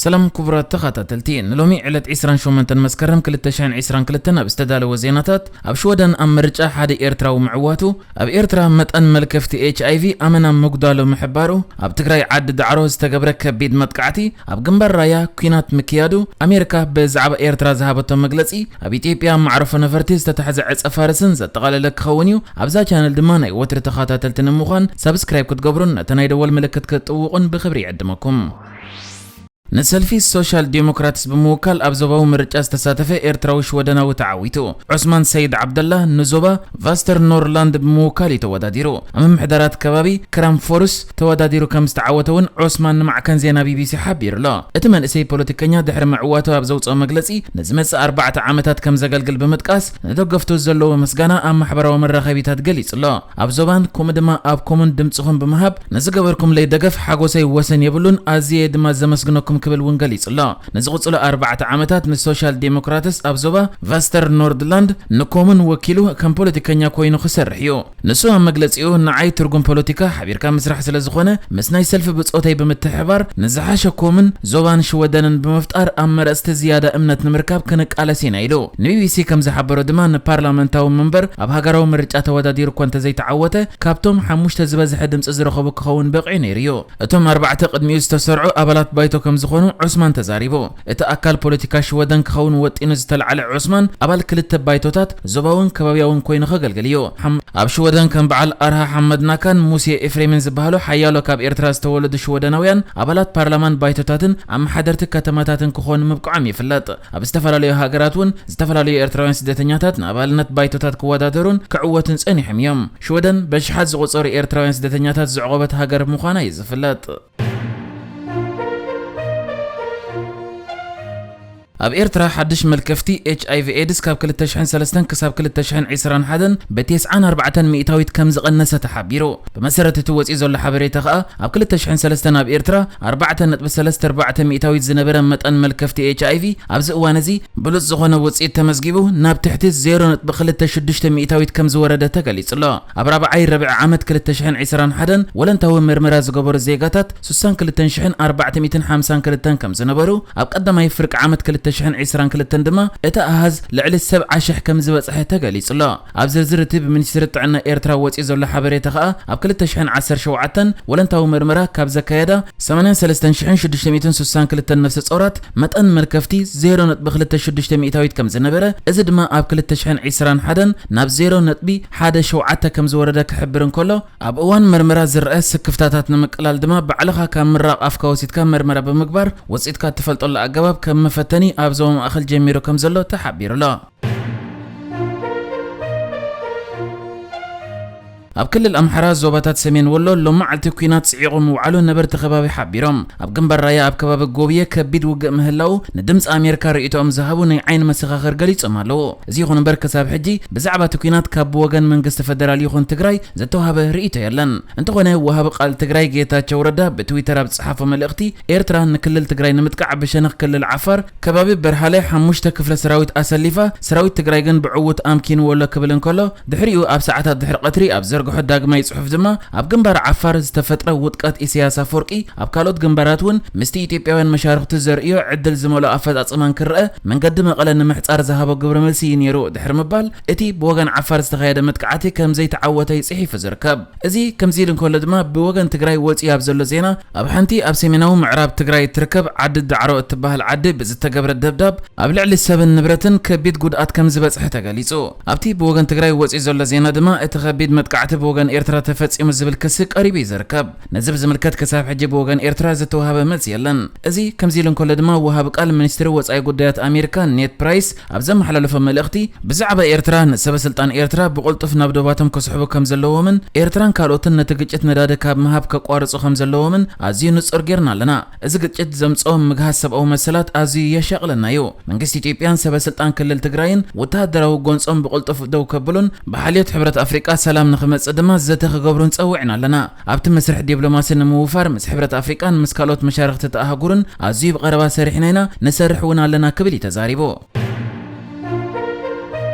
ሰላም ክቡራት ተኸታተልቲ፣ ንሎሚ ዕለት ዕስራን ሸሞንተን መስከረም ክልተ ሽሕን ዕስራን ክልተን ኣብ ዝተዳለወ ዜናታት፣ ኣብ ሽወደን ኣብ ምርጫ ሓደ ኤርትራዊ ምዕዋቱ፣ ኣብ ኤርትራ መጠን መልከፍቲ ኤች ኣይ ቪ ኣመና ምጉዳሉ ምሕባሩ፣ ኣብ ትግራይ ዓዲ ዳዕሮ ዝተገብረ ከቢድ መጥቃዕቲ፣ ኣብ ግንባር ራያ ኲናት ምክያዱ፣ ኣሜሪካ ብዛዕባ ኤርትራ ዝሃበቶ መግለጺ፣ ኣብ ኢትዮጵያ መዕርፎ ነፈርቲ ዝተታሕዘ ዕጸ ፋርስን ዘጠቓለለ ክኸውን እዩ። ኣብዛ ቻነል ድማ ናይ ወትሪ ተኸታተልቲ ንምዃን ሳብስክራይብ ክትገብሩን ነቲ ናይ ደወል ምልክት ክትጥውቑን ብኽብሪ ይዕድመኩም። ንሰልፊ ሶሻል ዲሞክራትስ ብምውካል ኣብ ዞባዊ ምርጫ ዝተሳተፈ ኤርትራዊ ሽወደናዊ ተዓዊቱ። ዑስማን ሰይድ ዓብደላ ንዞባ ቫስተርኖርላንድ ብምውካል እዩ ተወዳዲሩ። ኣብ ምምሕዳራት ከባቢ ክራምፎርስ ተወዳዲሩ ከም ዝተዓወተ እውን ዑስማን ንማዕከን ዜና ቢ ቢ ሲ ሓቢሩ ኣሎ። እቲ መንእሰይ ፖለቲከኛ ድሕሪ ምዕዋቱ ኣብ ዘውፅኦ መግለፂ፣ ንዝመፅእ ኣርባዕተ ዓመታት ከም ዘገልግል ብምጥቃስ፣ ንደገፍቱ ዘለዎ ምስጋና ኣብ ማሕበራዊ መራኸቢታት ገሊጹ ኣሎ። ኣብ ዞባን ከምኡ ድማ ኣብ ኮሙን ድምፅኹም ብምሃብ ንዝገበርኩምለይ ደገፍ ሓጎሰይ ወሰን የብሉን፣ ኣዝየ ድማ ዘመስግነኩም ክብል እውን ገሊጹ ኣሎ። ንዝቕጽሉ ኣርባዕተ ዓመታት ንሶሻል ዴሞክራትስ ኣብ ዞባ ቫስተር ኖርድላንድ ንኮሙን ወኪሉ ከም ፖለቲከኛ ኮይኑ ክሰርሕ እዩ። ንሱ ኣብ መግለጺኡ፣ ንዓይ ትርጉም ፖለቲካ ሓቢርካ ምስራሕ ስለ ዝኾነ፣ ምስ ናይ ሰልፊ ብጾተይ ብምትሕብባር ንዝሓሸ ኮሙን ዞባን ሽወደንን ብምፍጣር ኣብ መረጽቲ ዝያዳ እምነት ንምርካብ ክንቃለስ ኢና ኢሉ። ንቢቢሲ ከም ዝሓበሮ ድማ፣ ንፓርላመንታዊ መንበር ኣብ ሃገራዊ ምርጫ ተወዳዲሩ እኳ እንተዘይተዓወተ፣ ካብቶም ሓሙሽተ ዝበዝሐ ድምጺ ዝረኸቡ ክኸውን በቒዑ ነይሩ እዩ። እቶም ኣርባዕተ ቅድሚኡ ዝተሰርዑ ኣባላት ባይቶ ከም ዝኾኑ ዑስማን ተዛሪቡ። እቲ ኣካል ፖለቲካ ሽወደን ክኸውን ወጢኑ ዝተላዕለ ዑስማን፣ ኣባል ክልተ ባይቶታት ዞባውን ከባብያውን ኮይኑ ከገልግል እዩ። ሓም-፣ ኣብ ሽወደን ከም በዓል ኣርሃ ሓመድ ናካን ሙሴ ኤፍሬምን ዝበሃሉ ሓያሎ ካብ ኤርትራ ዝተወለዱ ሽወደናውያን ኣባላት ፓርላማን ባይቶታትን ኣመሓደርቲ ከተማታትን ክኾኑ ምብቅዖም ይፍለጥ። ኣብ ዝተፈላለዩ ሃገራት እውን ዝተፈላለዩ ኤርትራውያን ስደተኛታት ንኣባልነት ባይቶታት ክወዳደሩን ክዕወቱን ጸኒሖም እዮም። ሽወደን በሽሓት ዝቑጸሩ ኤርትራውያን ስደተኛታት ዘዕቆበት ሃገር ምዃና እዩ ዝፍለጥ። ኣብ ኤርትራ ሓድሽ መልከፍቲ ኤች ኣይ ቪ ኤድስ ካብ ክልተ ሽሕን ሰለስተን ክሳብ ክልተ ሽሕን ዕስራን ሓደን ብተስዓን ኣርባዕተን ሚእታዊት ከም ዝቐነሰ ተሓቢሩ። ብመሰረት እቲ ወጺኡ ዘሎ ሓበሬታ ከኣ፣ ኣብ ክልተ ሽሕን ሰለስተን ኣብ ኤርትራ ኣርባዕተ ነጥቢ ሰለስተ ኣርባዕተ ሚእታዊት ዝነበረ መጠን መልከፍቲ ኤች ኣይ ቪ፣ ኣብዚ እዋን እዚ ብሉጽ ዝኾነ ውጽኢት ተመዝጊቡ፣ ናብ ትሕቲ ዜሮ ነጥቢ ክልተ ሽዱሽተ ሚእታዊት ከም ዝወረደ ተገሊጹ ኣሎ። ኣብ ራብዓይ ርብዒ ዓመት ክልተ ሽሕን ዕስራን ሓደን ወለንታዊ ምርመራ ዝገበሩ ዜጋታት ስሳን ክልተን ሽሕን ኣርባዕተ ሚእትን ሓምሳን ክልተን ከም ዝነበሩ፣ ኣብ ቀዳማይ ፍርቂ ዓመት ክልተ ሽሕን ዕስራን ክልተን ድማ እቲ ኣሃዝ ልዕሊ ሰብዓ ሽሕ ከም ዝበጽሐ ተገሊጹ ኣሎ። ኣብ ዝርዝር እቲ ብሚኒስትሪ ጥዕና ኤርትራ ወጺኡ ዘሎ ሓበሬታ ከኣ፣ ኣብ ክልተ ሽሕን ዓሰርተ ሸውዓተን ወለንታዊ ምርመራ ካብ ዘካየዳ ሰማንያን ሰለስተን ሽሕን ሽዱሽተ ሚእትን ስሳን ክልተን ነፍሰ ጾራት መጠን መልከፍቲ ዜሮ ነጥቢ ክልተ ሽዱሽተ ሚእታዊት ከም ዝነበረ፣ እዚ ድማ ኣብ ክልተ ሽሕን ዕስራን ሓደን ናብ ዜሮ ነጥቢ ሓደ ሸውዓተ ከም ዝወረደ ክሕብር እንከሎ፣ ኣብ እዋን መርመራ ዝረኣ ስክፍታታት ንምቅላል ድማ ባዕልኻ ካብ ምራቕ ኣፍካ ወሲድካ መርመራ ብምግባር ውጽኢትካ እትፈልጠሉ ኣገባብ ከም መፈተኒ ኣብ ዞባ ማእከል ጀሚሩ ከም ዘሎ ተሓቢሩ ኣሎ። ኣብ ክልል ኣምሓራ ዞባታት ሰሜን ወሎ ሎማዓልቲ ኲናት ጽዒቑ ምውዓሉ ነበርቲ ከባቢ ሓቢሮም። ኣብ ግንባር ራያ ኣብ ከባቢ ጎብየ ከቢድ ውግእ ምህላው ንድምፂ ኣሜሪካ ርእይቶኦም ዝሃቡ ናይ ዓይኒ መሰኻኽር ገሊጾም ኣለዉ። እዚ ይኹን እምበር ክሳብ ሕጂ ብዛዕባ እቲ ኲናት ካብ ብወገን መንግስቲ ፈደራል ይኹን ትግራይ ዝተዋህበ ርእይቶ የለን። እንተኾነ ወሃቢ ቃል ትግራይ ጌታቸው ረዳ ብትዊተር ኣብ ዝጸሓፎ መልእኽቲ፣ ኤርትራ ንክልል ትግራይ ንምጥቃዕ ብሸነኽ ክልል ዓፋር ከባቢ በርሃለ ሓሙሽተ ክፍለ ሰራዊት ኣሰሊፋ፣ ሰራዊት ትግራይ ግን ብዕዉት ኣምኪንዎ ኣሎ ክብል እንከሎ፣ ድሕሪኡ ኣብ ሰዓታት ድሕሪ ቀትሪ ኣብ ዘርግሖ ዳግማይ ጽሑፍ ድማ፣ ኣብ ግንባር ዓፋር ዝተፈጥረ ውድቀት ኢሳያስ ኣፈወርቂ ኣብ ካልኦት ግንባራት እውን ምስቲ ኢትዮጵያውያን መሻርኽቱ ዘርእዮ ዕድል ዝመልኦ ኣፈጻጽማን ክረአ መንገዲ መቐለ ንምሕጻር ዝሃቦ ግብረ መልሲ እዩ ነይሩ ድሕሪ ምባል፣ እቲ ብወገን ዓፋር ዝተኻየደ መጥቃዕቲ ከም ዘይተዓወተ እዩ ጽሒፉ ዝርከብ። እዚ ከምዚ ኢሉ እንከሎ ድማ፣ ብወገን ትግራይ ወፂኡ ኣብ ዘሎ ዜና፣ ኣብ ሓንቲ ኣብ ሰሜናዊ ምዕራብ ትግራይ እትርከብ ዓዲ ዳዕሮ እትበሃል ዓዲ ብዝተገብረ ደብዳብ ኣብ ልዕሊ ሰብን ንብረትን ከቢድ ጉድኣት ከም ዝበፅሐ ተገሊፁ። ኣብቲ ብወገን ትግራይ ወፂኡ ዘሎ ዜና ድማ፣ እቲ ከቢድ መጥቃዕቲ ብወገን ኤርትራ ተፈፂሙ ዝብል ክሲ ቀሪቡ እዩ ዝርከብ። ነዚ ብዝምልከት ክሳብ ሕጂ ብወገን ኤርትራ ዝተዋሃበ መልሲ የለን። እዚ ከምዚ ኢሉ እንከሎ ድማ፣ ወሃቢ ቃል ሚኒስትሪ ወፃኢ ጉዳያት ኣሜሪካ ኔድ ፕራይስ ኣብ ዘመሓላለፎ መልእኽቲ፣ ብዛዕባ ኤርትራ ንሰበ ስልጣን ኤርትራ ብቕልጡፍ ናብ ዶባቶም ክስሕቡ ከም ዘለዎምን ኤርትራን ካልኦትን ነቲ ግጭት ነዳዲ ካብ ምሃብ ከቋርጹ ከም ዘለዎምን ኣዝዩ ንጹር ጌርና ኣለና። እዚ ግጭት ዘምጽኦ ምግሃስ ሰብኣዊ መሰላት ኣዝዩ የሻቕለና እዩ። መንግስቲ ኢትዮጵያን ሰበ ስልጣን ክልል ትግራይን ወተሃደራዊ ጎንጾም ብቕልጡፍ ደው ከብሉን ብሓልዮት ሕብረት ኣፍሪቃ ሰላም ንኽመጽእ ድማ ዘተ ክገብሩን ጸዊዕና ኣለና። ኣብቲ መስርሕ ዲፕሎማሲ ንምውፋር ምስ ሕብረት ኣፍሪቃን ምስ ካልኦት መሻርኽቲ ተኣሃጉርን ኣዝዩ ብቐረባ ሰሪሕና ኢና፣ ንሰርሕ እውን ኣለና ክብል እዩ ተዛሪቡ።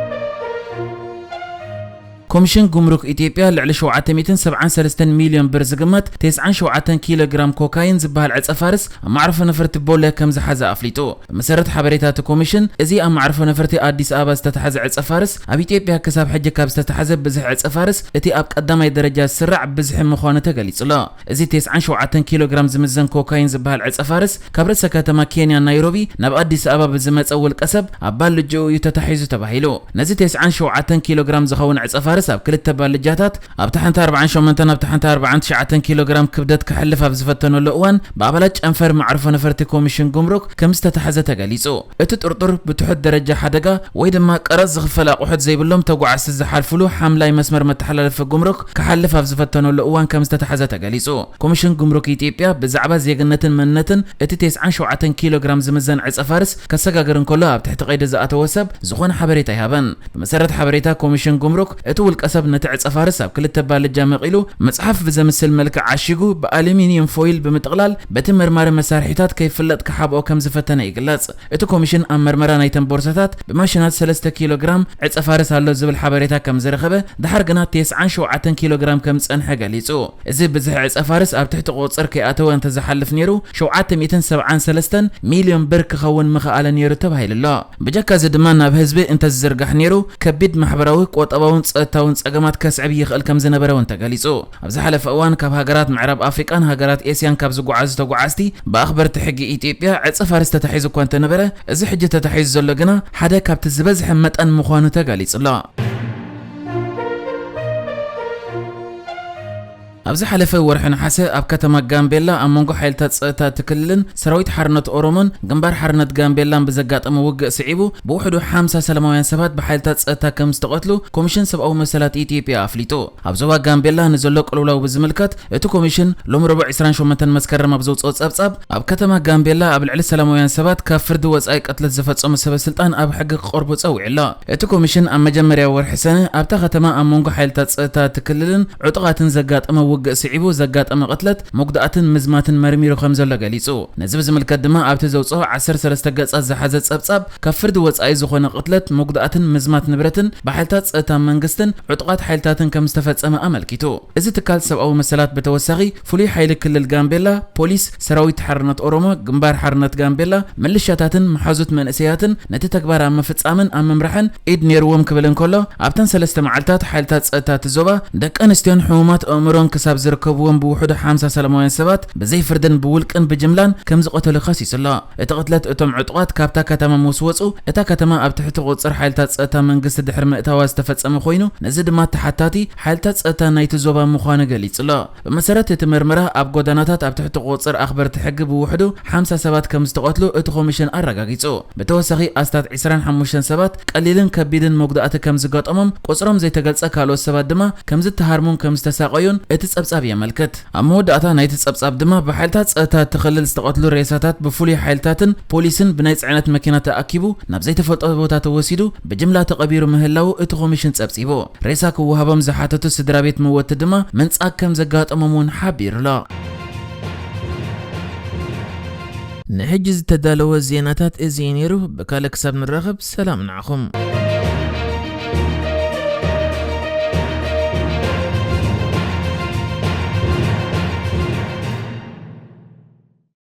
ኮሚሽን ጉምሩክ ኢትዮጵያ ልዕሊ ሸውዓተ ሚእትን ሰብዓን ሰለስተን ሚልዮን ብር ዝግመት ተስዓን ሸውዓተን ኪሎ ግራም ኮካይን ዝበሃል ዕጸ ፋርስ ኣብ መዕርፎ ነፈርቲ ቦሌ ከም ዝሓዘ ኣፍሊጡ። ብመሰረት ሓበሬታ እቲ ኮሚሽን፣ እዚ ኣብ መዕርፎ ነፈርቲ ኣዲስ ኣበባ ዝተታሕዘ ዕጸ ፋርስ ኣብ ኢትዮጵያ ክሳብ ሕጂ ካብ ዝተታሕዘ ብዝሒ ዕጸ ፋርስ እቲ ኣብ ቀዳማይ ደረጃ ዝስራዕ ብዝሒ ምዃኑ ተገሊጹ ኣሎ። እዚ ተስዓን ሸውዓተን ኪሎ ግራም ዝምዘን ኮካይን ዝበሃል ዕጸ ፋርስ ካብ ርእሰ ከተማ ኬንያ ናይሮቢ ናብ ኣዲስ ኣበባ ብዝመጸ ውልቀ ሰብ ኣብ ባልጅኡ እዩ ተታሒዙ ተባሂሉ። ነዚ ተስዓን ሸውዓተን ኪሎ ግራም ዝኸውን ዕጸ ፋርስ ኣብ ክልተ ባልጃታት ኣብ ታሕንቲ ኣርባዓን ሸሞንተን ኣብ ታሕንቲ ኣርባዓን ትሽዓተን ኪሎ ግራም ክብደት ክሕልፍ ኣብ ዝፈተነሉ እዋን ብኣባላት ጨንፈር መዕርፎ ነፈርቲ ኮሚሽን ጉምሩክ ከም ዝተታሕዘ ተገሊጹ። እቲ ጥርጡር ብትሑት ደረጃ ሓደጋ ወይ ድማ ቀረጽ ዝኽፈል ኣቑሑት ዘይብሎም ተጓዓዝቲ ዝሓልፉሉ ሓምላይ መስመር መተሓላለፊ ጉምሩክ ክሓልፍ ኣብ ዝፈተነሉ እዋን ከም ዝተታሕዘ ተገሊጹ። ኮሚሽን ጉምሩክ ኢትዮጵያ ብዛዕባ ዜግነትን መንነትን እቲ ተስዓን ሸውዓተን ኪሎ ግራም ዝምዘን ዕጸ ፋርስ ከሰጋግር እንከሎ ኣብ ትሕቲ ቀይዲ ዝኣተወ ሰብ ዝኾነ ሓበሬታ ኣይሃበን። ብመሰረት ሓበሬታ ኮሚሽን ጉምሩክ፣ እቲ ውልቀ ሰብ ነቲ ዕጸ ፋርስ ኣብ ክልተ ባልጃ መቒሉ መጽሓፍ ብዘምስል መልክዕ ዓሺጉ ብኣሉሚንየም ፎይል ብምጥቕላል በቲ መርማሪ መሳርሒታት ከይፍለጥ ክሓብኦ ከም ዝፈተነ ይግለጽ። እቲ ኮሚሽን ኣብ መርመራ ናይተን ቦርሳታት ብማሽናት ሰለስተ ኪሎ ግራም ዕጸ ፋርስ ኣሎ ዝብል ሓበሬታ ከም ዝረኸበ፣ ድሓር ግና ተስዓን ሸውዓተን ኪሎ ግራም ከም ዝጸንሐ ገሊጹ። እዚ ብዝሒ ዕጸ ፋርስ ኣብ ትሕቲ ቁጽር ከይኣተወ እንተዝሓልፍ ነይሩ፣ ሸውዓተ ሚእትን ሰብዓን ሰለስተን ሚልዮን ብር ክኸውን ምኽኣለ ነይሩ ተባሂሉ ኣሎ። ብጀካ እዚ ድማ ናብ ህዝቢ እንተዝዝርጋሕ ነይሩ፣ ከቢድ ማሕበራዊ፣ ቁጠባውን ጸጥታውን ጸገማት ከስዕብ ይኽእል ከም ዝነበረ እውን ተገሊጹ። ኣብ ዝሓለፈ እዋን ካብ ሃገራት ምዕራብ ኣፍሪቃን ሃገራት ኤስያን ካብ ዝጓዓዙ ተጓዓዝቲ ብኣኽበርቲ ሕጊ ኢትዮጵያ ዕጸ ፋርስ ተታሒዙ እኳ እንተነበረ፣ እዚ ሕጂ ተታሒዙ ዘሎ ግና ሓደ ካብቲ ዝበዝሐ መጠን ምዃኑ ተገሊጹ ኣሎ። ኣብ ዝሓለፈ ወርሒ ነሓሰ ኣብ ከተማ ጋምቤላ ኣብ መንጎ ሓይልታት ጸጥታ እቲ ክልልን ሰራዊት ሓርነት ኦሮሞን ግንባር ሓርነት ጋምቤላን ብዘጋጠመ ውግእ ስዒቡ ብውሕዱ ሓምሳ ሰላማውያን ሰባት ብሓይልታት ጸጥታ ከም ዝተቐትሉ ኮሚሽን ሰብኣዊ መሰላት ኢትዮጵያ ኣፍሊጡ። ኣብ ዞባ ጋምቤላ ንዘሎ ቅልውላው ብዝምልከት እቲ ኮሚሽን ሎም ረቡዕ ዕስራን ሸሞንተን መስከረም ኣብ ዘውፅኦ ጸብጻብ ኣብ ከተማ ጋምቤላ ኣብ ልዕሊ ሰላማውያን ሰባት ካብ ፍርዲ ወጻኢ ቅትለት ዝፈጸሙ ሰበ ስልጣን ኣብ ሕጊ ክቐርቡ ጸዊዑ ኣሎ። እቲ ኮሚሽን ኣብ መጀመርያ ወርሒ ሰነ ኣብታ ከተማ ኣብ መንጎ ሓይልታት ጸጥታ እቲ ክልልን ዕጡቓትን ዘጋጠመ ውግእ ስዒቡ ዘጋጠመ ቅትለት፣ መጉዳእትን ምዝማትን መርሚሩ ከም ዘሎ ገሊጹ። ነዚ ብዝምልከት ድማ ኣብቲ ዘውጽኦ ዓሰርተ ሰለስተ ገጻት ዝሓዘ ጸብጻብ ካብ ፍርዲ ወጻኢ ዝኾነ ቅትለት፣ መጉዳእትን ምዝማት ንብረትን ብሓይልታት ጸጥታ መንግስትን ዕጡቓት ሓይልታትን ከም ዝተፈጸመ ኣመልኪቱ። እዚ ትካል ሰብኣዊ መሰላት ብተወሳኺ ፍሉይ ሓይሊ ክልል ጋምቤላ፣ ፖሊስ፣ ሰራዊት ሓርነት ኦሮሞ፣ ግንባር ሓርነት ጋምቤላ፣ ምልሻታትን መሓዙት መንእሰያትን ነቲ ተግባር ኣብ ምፍጻምን ኣብ ምምራሕን ኢድ ነይርዎም ክብል እንከሎ፣ ኣብተን ሰለስተ መዓልታት ሓይልታት ጸጥታ እቲ ዞባ ደቂ ኣንስትዮን ሕሙማት ኣእምሮን ክሳብ ዝርከብዎም ብውሕዱ ሓምሳ ሰላማውያን ሰባት ብዘይ ፍርድን ብውልቅን ብጅምላን ከም ዝቐተሉ ከሲሱ ኣሎ። እቲ ቅትለት እቶም ዕጡቓት ካብታ ከተማ ምስ ወጹ፣ እታ ከተማ ኣብ ትሕቲ ቁጽር ሓይልታት ጸጥታ መንግስቲ ድሕሪ ምእታዋ ዝተፈጸመ ኮይኑ፣ ነዚ ድማ ተሓታቲ ሓይልታት ጸጥታ ናይቲ ዞባ ምዃኑ ገሊጹ ኣሎ። ብመሰረት እቲ መርመራ፣ ኣብ ጎደናታት ኣብ ትሕቲ ቁጽር ኣኽበርቲ ሕጊ ብውሕዱ ሓምሳ ሰባት ከም ዝተቐትሉ እቲ ኮሚሽን ኣረጋጊጹ። ብተወሳኺ ኣስታት ዕስራን ሓሙሽተን ሰባት ቀሊልን ከቢድን መጉዳእቲ ከም ዝገጠሞም፣ ቁጽሮም ዘይተገልጸ ካልኦት ሰባት ድማ ከም ዝተሃርሙን ከም ዝተሳቐዩን እቲ ጸብጻብ የመልክት። ኣብ መወዳእታ ናይቲ ጸብጻብ ድማ ብሓይልታት ጸጥታ እቲ ክልል ዝተቐትሉ ሬሳታት ብፍሉይ ሓይልታትን ፖሊስን ብናይ ጽዕነት መኪና ተኣኪቡ ናብ ዘይተፈልጠ ቦታ ተወሲዱ ብጅምላ ተቐቢሩ ምህላዉ እቲ ኮሚሽን ጸብጺቡ። ሬሳ ክወሃቦም ዝሓተቱ ስድራ ቤት መወቲ ድማ ምንጻግ ከም ዘጋጠሞም እውን ሓቢሩ ኣሎ። ንሕጂ ዝተዳለወ ዜናታት እዚ እዩ ነይሩ። ብካልእ ክሳብ ንራኸብ ሰላም ንዓኹም።